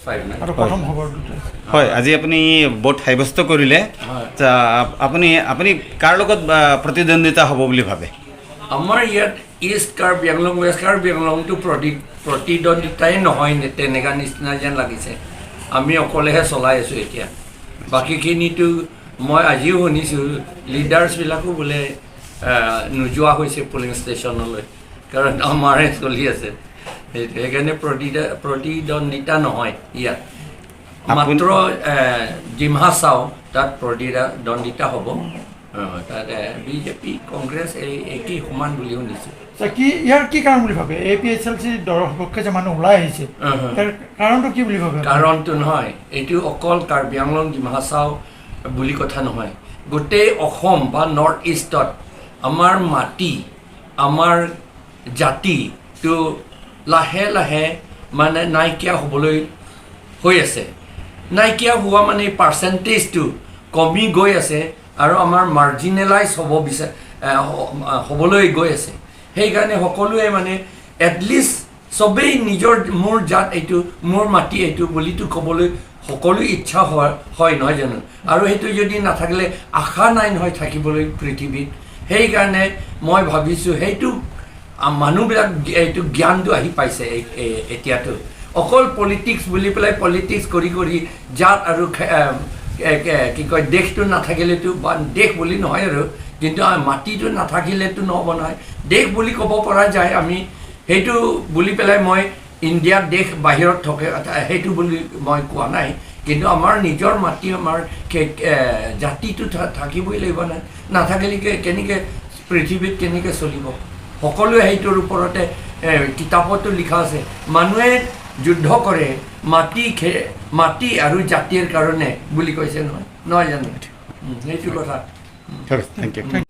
59। আৰু প্ৰথম খবৰ দুটাই। হয়, আজি আপুনি ভোট সাব্যস্ত কৰিলে। হয়। তা আপুনি কাৰ লগত প্ৰতিদ্বন্দ্বিতা হ'ব বুলি ভাবে? আমাৰ ইয়াত ইষ্ট কাৰ্বি আংলং, ৱেষ্ট কাৰ্বি আংলংটো প্ৰতিদ্বন্দ্বিতাই নহয় তেনেকুৱা নিচিনা যেন লাগিছে। আমি অকলেহে চলাই আছোঁ এতিয়া। বাকীখিনিতো মই আজিও শুনিছোঁ, লিডাৰ্ছবিলাকো বোলে নোযোৱা হৈছে পলিং ষ্টেচনলৈ, কাৰণ আমাৰহে চলি আছে সেইটো। সেইকাৰণে প্ৰতিদ্বন্দ্বিতা নহয় ইয়াত। মাত্ৰ ডিমা হাছাও, তাত প্ৰতিদ্বন্দ্বিতা হ'ব। তাত বিজেপি, কংগ্ৰেছ এই একেই সমান বুলি শুনিছোঁ। আচ্ছা, কি ইয়াৰ কি কাৰণ বুলি ভাবে? এপিএইচএলচি দলৰ সপক্ষে যে মানুহ ওলাই আহিছে, ইয়াৰ কাৰণটো কি বুলি ভাবে? কাৰণটো নহয়, এইটো অকল কাৰ্বি আংলং, ডিমা হাছাও বুলি কথা নহয়। গোটেই অসম বা নৰ্থ ইষ্টত আমাৰ মাটি, আমাৰ জাতিটো লাহে লাহে মানে নাইকিয়া হ'বলৈ হৈ আছে। নাইকিয়া হোৱা মানে পাৰ্চেণ্টেজটো কমি গৈ আছে আৰু আমাৰ মাৰ্জিনেলাইজ হ'ব হ'বলৈ গৈ আছে। সেইকাৰণে সকলোৱে মানে এটলিষ্ট চবেই নিজৰ মোৰ জাত এইটো, মোৰ মাটি এইটো বুলিতো ক'বলৈ সকলো ইচ্ছা হয়, নহয় জানো? আৰু সেইটো যদি নাথাকিলে আশা নাই নহয় থাকিবলৈ পৃথিৱীত। সেইকাৰণে মই ভাবিছোঁ, সেইটো মানুহবিলাক এইটো জ্ঞানটো আহি পাইছে। এতিয়াতো অকল পলিটিক্স বুলি পেলাই পলিটিক্স কৰি কৰি জাত আৰু কি কয়, দেশটো নাথাকিলেতো, বা দেশ বুলি নহয় আৰু, কিন্তু মাটিটো নাথাকিলেতো নহ'ব নহয়। দেশ বুলি ক'ব পৰা যায় আমি সেইটো বুলি পেলাই। মই ইণ্ডিয়াত দেশ বাহিৰত থকা সেইটো বুলি মই কোৱা নাই। কিন্তু আমাৰ নিজৰ মাটি, আমাৰ জাতিটো থাকিবই লাগিব নহয়। নাথাকিলে কেনেকৈ পৃথিৱীত কেনেকৈ চলিব? সকলোৱে সেইটোৰ ওপৰতে কিতাপতো লিখা আছে, মানুহে যুদ্ধ কৰে মাটি আৰু জাতিৰ কাৰণে বুলি কৈছে নহয়, নহয় জানো? সেইটো কথা। Thank U.